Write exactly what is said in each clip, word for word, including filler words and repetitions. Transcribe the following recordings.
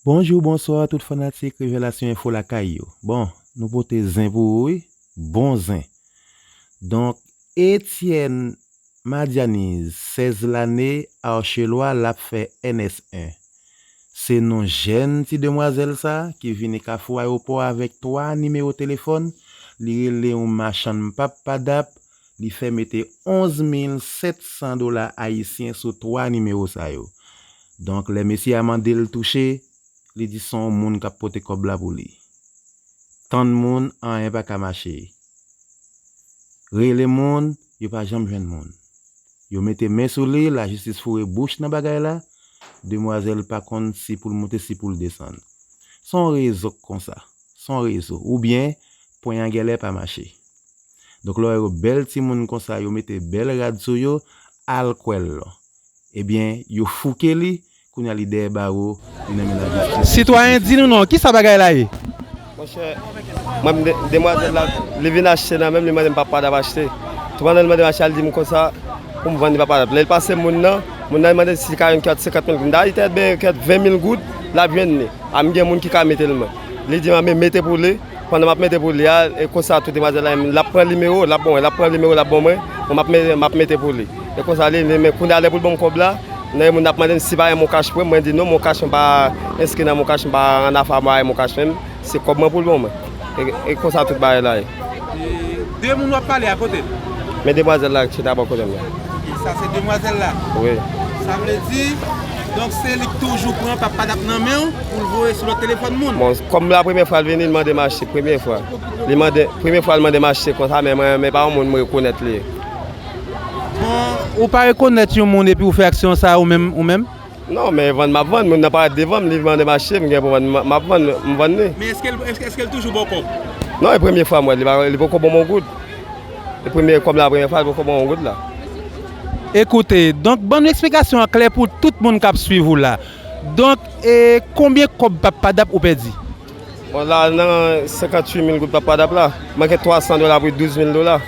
Bonjou, bonswa tout fanatik Revelasyon Enfo lakay yo. Bon, nou pote zen pou ou wi, bon zen. Donk, Etienne Madianiz, sèz lane, Archelwa, l ap fè N S en. Se non jèn ti demwazèl sa ki vini Kafou Ayewopò avèk twa nimewo telefòn. Li rele yon machann pap padap, li fè mete onz mil sèt san dola ayisyen sou twa nimewo sa yo. Donk, lè mesye a mande l touche, li di se yon moun k ap pote kòb la pou li. Tann moun, anyen pa ka mache. Rele moun, yo pa janm jwenn moun. Yo mete men sou li, lajistis foure bouch nan bagay la, demwazèl pa konn si pou l moute, si pou l desann. Se yon rezo k konsa, se yon rezo. Oubyen, pwen an genlè pa mache. Donk, lè w wè yo bèl timoun konsa, yo mete bèl rad sou yo, al kwè l. Ebyen, yo fouke li, kounye a li dèyè bawo, li nan men lajistis. Sitwayen, di nou non, kisa bagay la ye? Monchè, mwen, m de-, demwazèl la, li vin achte nan men m, li mande m pap padap achte. Tou pandan li mande m achte a, li di m konsa, pou m vann li pap padap. Lè l pase moun nan, moun nan li mande si li ka jwenn kèt senkant mil goud. M di a, li tèt byen, kèt ven mil goud, l ap jwenn li. A, m gen moun ki ka mete l mwen. Li di m, a, men mete pou li. Pandan m ap mete pou li a, e konsa tou demwazèl la, l ap pran nimewo, l ap bon mwen, l ap pran nimewo, l ap bon mwen, mwen m ap mete, m ap mete pou li. E konsa li, li, men kounye a lè pou l ban m kòb la, nan yon moun ap mande m si pa gen MonCash pou mwen, mwen di non, MonCash mwen pa enskri nan MonCash, mwen pa an afa mwen avèk MonCash menm, se kòb mwen pou l ban mwen. E, e konsa tout bagay la ye. E de moun w ap pale a kote l? Men demwazèl la chita bò kote m la. Ok, sa se demwazèl la? Wi. Sa vle di, donk se li k toujou pran pap padap nan men w pou l voye sou lòt telefòn moun? Bon, kòm la premye fwa l vini, li mande m achte, premye fwa. Li mande, premye fwa l mande m achte konsa, men mwen, men pa yon moun mwen rekonèt li ye. Bon, ou pa rekonèt yon moun epi ou fè aksyon sa ou menm, ou menm? Non, men vann m ap vann, moun nan parèt devan m, li mande m achte, m gen pou vann, m, m ap vann, m vann li. Men èske l, èske, èske l toujou ba w kòb? Non, e premye fwa m wè l, li pa, li poko ban m yon goud. E premye kòb la, premye fwa, li poko ban m yon goud la. Ekoute, donk ban nou eksplikasyon an klè pou tout moun k ap swiv ou la. Donk, e konbyen kòb pap padap ou pèdi? Bon, la nan senkant uit mil goud pap padap la. Manke twa san dola pou douz mil dola.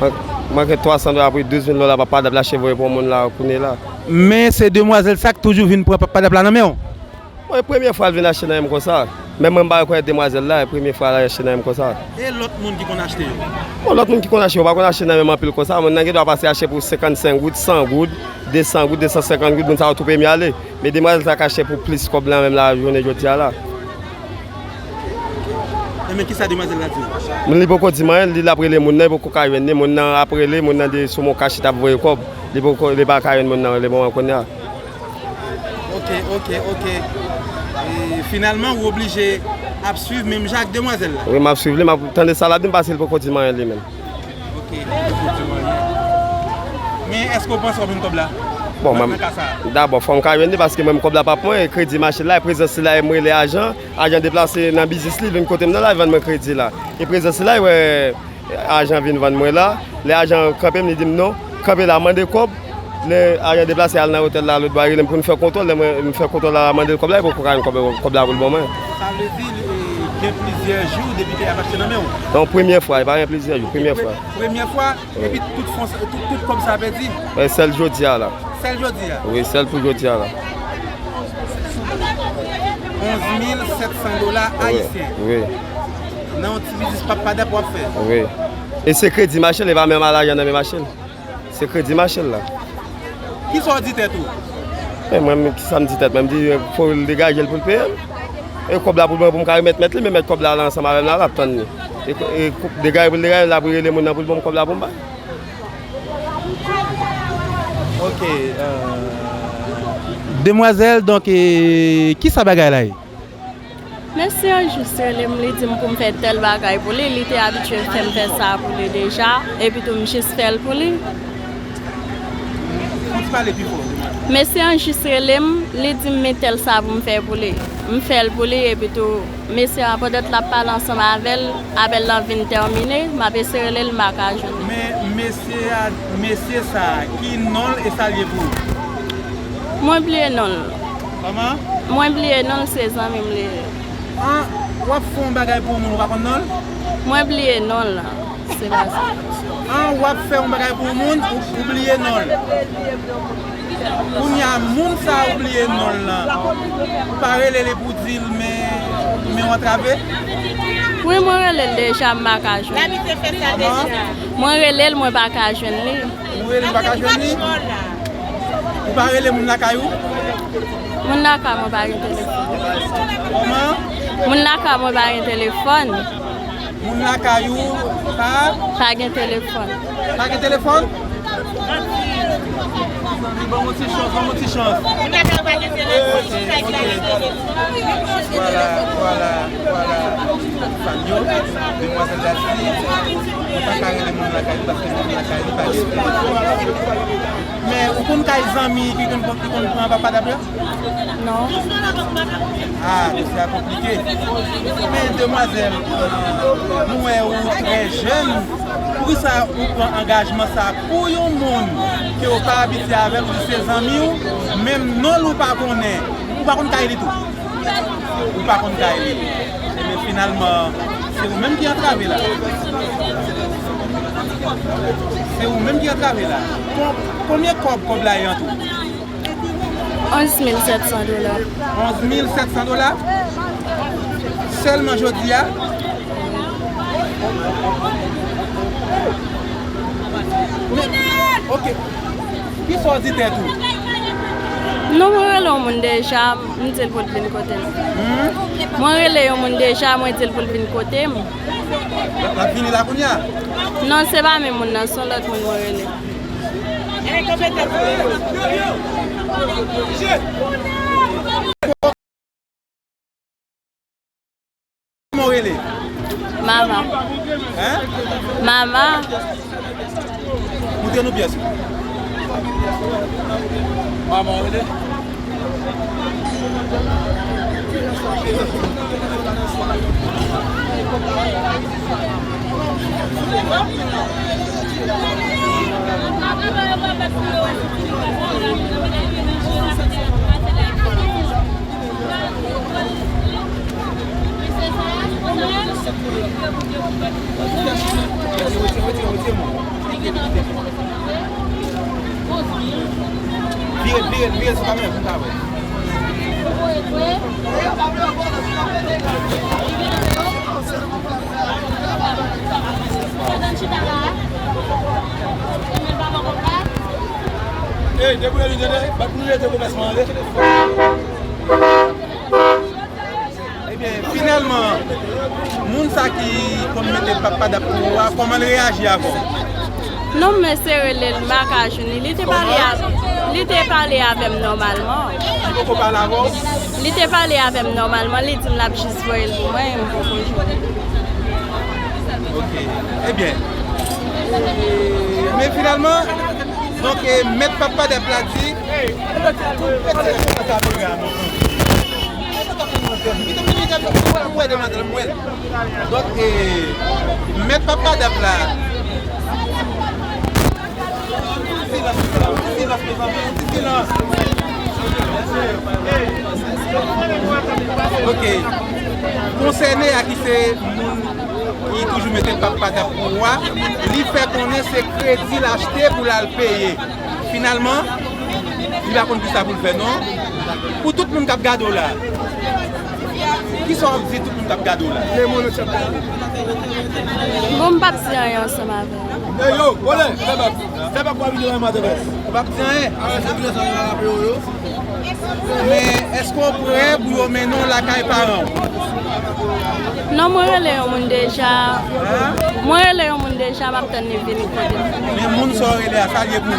Man-, manke twa san dola pou douz mil dola pap padap la, che voye pou moun la kounye la. Men se demwazèl sa k toujou vin pran pap padap la nan men w? Bon, e premye fwa l vin achte nan men m konsa. Men mwen m pa rekonèt demwazèl la, e premye fwa l achte nan men m konsa. E lòt moun ki konn achte yo? Bon, lòt moun ki konn achte yo pa konn achte nan men m anpil konsa. Moun nan gen dwa pase achte pou senkannsenk goud, san goud, desan goud, desansenkant goud, moun sa yo tou premye ale. Men demwazèl sa ka achte pou plis kòb nan men m la jounen jodi a la. Ebyen, kisa demwazèl la di w? Li poko di m anyen, li l ap rele moun nan, li poko ka jwenn li, moun nan ap rele, moun nan di sou MonCash li t ap voye kòb. Li poko, li pa ka jwenn moun nan le moman kounye a. Ok, ok, ok. E finalman, ou oblije ap swiv menm jan ak demwazèl la? Wi, m ap swiv li, m ap tande sa l ap di m, paske li poko di m anyen li menm. Ok, li poko di m anyen. Men èske w panse w ap jwenn kòb la? Bon, nan, mwen, nan ka sa a? Dabò, fò m ka jwenn li, paske mwen, kòb la pa pou mwen, e kredi machin la, e prezans li la, e m rele ajan, ajan deplase nan biznis li, vin kote m nan la, vann mwen kredi la. E prezans li la, e wè, ajan vin vann mwen la. Lè ajan an kanpe m, li di m non. Kanpe la, mande kòb. Lè ajan deplase al nan otèl la, lòt bò a rele m pou n fè kontwòl. Lè mwen, m fè kontwòl la, mande l kòb la, li poko ka jwenn kòb, kòb la pou l ban mwen. Sa vle di, li gen plizyè jou depi ke y ap achte nan men w? Non, premye fwa, li pa gen plizyè jou, premye fwa. Premye fwa, wi, epi tout fon, tout, tout kòb sa pèdi? Wi, sèl jodi a la. Sèl jodi a? Wi, sèl pou jodi a la. Onz mil sèt san dola, wi, ayisyen. Wi. Nan yon ti biznis pap padap w ap fè. Wi. E se kredi machin, li pa menm al ajan nan men machin. Se kredi machin la. Kisa w di tèt ou? E mwen, kisa m di tèt mwen? M di, fò l degaje l pou l peye m. E kòb la pou mwen, pou m ka remèt mèt li, men mèt kòb la, la ansanm avè m la, l ap tann li. E, e degaje pou l degaje, l ap rele moun nan pou l ban m kòb la pou m bay. Ok, euh. Demwazèl, donk, e, kisa bagay la ye? Mesye an jis rele m, li di m pou m fè tèl bagay pou li, li te abitye fè m fè sa pou li deja, epi tou m jis fè l pou li. Fon ti pale pi fò. Mesye an jis rele m, li di m men tèl sa pou m fè pou li. M fè l pou li, epi tou, mesye an, pandan l ap pale ansanm avè l, apèl lan vin tèmine, m ap eseye rele l, m pa ka jwenn li. Men mesye a, mesye sa a, ki non l e sa l ye pou ou? Mwen bliye non l. Kòman? Mwen bliye non l, se zanmi m li ye. An, w ap fè yon bagay pou yon moun, ou pa konn non l? Mwen bliye non l, se pa sa. An, w ap fè yon bagay pou yon moun, ou, ou bliye non l. Kounye a, moun sa a ou bliye non l lan, ou pa rele li pou di l men, men w antrave? Wi, mwen rele l deja, m pa ka jwenn li. Kòman? Mwen rele l, mwen pa ka jwenn li. Ou rele l, pa ka jwenn li? Ou pa rele moun lakay ou? Moun lakay mwen pa gen telefòn. Kòman? Moun lakay mwen pa gen telefòn. Moun lakay ou pa? Pa gen telefòn. Pa gen telefòn? Ban m yon ti chans, ban m yon ti chans. Moun lakay ou pa gen telefòn, si sa ki pa gen telefòn. Vwala, vwala, vwala. Fanyo, demwazèl la di, mwen pa ka rele moun lakay li paske moun lakay li pa gen telefòn. Men ou konn kay zanmi ki konn, ki konn pran papa dab la? Non. Ah, dosye a konplike. Men demwazèl, nou wè ou trè jèn. Poukisa ou pran angajman sa pou yon moun ke w pa abitye avè l, ou di se zanmi w, menm non l ou pa konnen, ou pa konn kay li tou? Ou pa konn kay li. Ebyen, finalman, se ou menm ki antrave la. Se ou menm ki antrave la. Kon-, konbyen kòb kòb la ye an tou? Onz mil sèt san dola. Onz mil sèt san dola? Sèlman jodi a? Men, ok. Kisa w di tèt ou? Non, mwen rele yon moun deja, m di l pou l vin kote m. Hmm? Mwen rele yon moun deja, mwen di l pou l vin kote m. L ap, l ap vini la kounye a? Non, se pa menm moun nan, se yon lòt moun mwen rele. Kòman w rele? Mama. Hein? Mama. Montre nou pyès ou. Mama w rele? Vire, vire, vire sou kamera pou m ka wè. Ey, debouye nou tande, bat nou rete komèsman ale. Ebyen, finalman, moun sa ki konn mete papa dap pou ou a, kòman l reyaji avè w? Non, m eseye rele l, m pa ka jwenn li. Li te pale avè, li te pale avè m nòmalman. Li poko pale avè w? Li te pale avè m nòmalman, li di m l ap jis voye l pou mwen, e m poko jwenn li. Ok. Ebyen, men finalman, donk, e, mèt papa dap la di, Donk, e, mèt papa dap la. Silans, silans, silans, mezanmi, silans. Ok. Konsène a ki se moun ki toujou mete papa dap pou ou a, li fè konnen se kredi l achte pou l al peye. Finalman, li pa konn kisa pou l fè non. Pou tout moun k ap gade w la, kisa w ap di tout moun k ap gade w la? Bon, m p ap di anyen ansanm avè w. Ey, yo, vòlè, fè bak. Fè bak pou a videyo a maten fè. Ou p ap di anyen? Men, èske w prè pou yo mennen w lakay paran w? Non, mwen rele yon moun deja. Hein? Mwen rele yon moun deja, m ap tann li vini kote m. Men moun sa w rele a, sa l ye pou ou?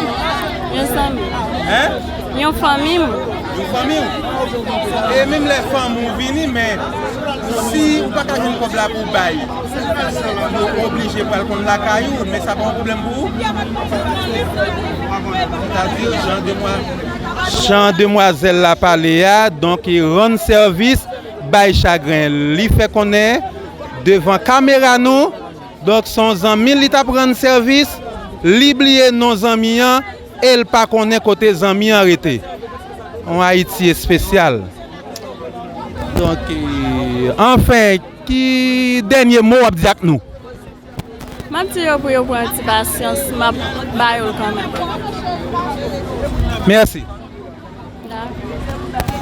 Yon zanmi. Hein? Yon fanmi m. Yon fanmi w? E menm lè fanmi w vini, men si ou pa ka jwenn kòb la pou w bay, yo oblije pral konn lakay ou, men sa pa yon pwoblèm pou ou? Sètadi, jan demwa-, jan demwazèl la pale a, donk, li rann sèvis bay chagren. Li fè konnen devan kamera nou, donk, se yon zanmi l li t ap rann sèvis, li bliye non zanmi an e l pa konnen kote zanmi an rete. Yon Ayiti espesyal. Donk, e, anfen, ki dènye mo w ap di ak nou? M M di yo pou yo pran ti pasyans, m ap ba yo l kanmenm. Mèsi. Dakò.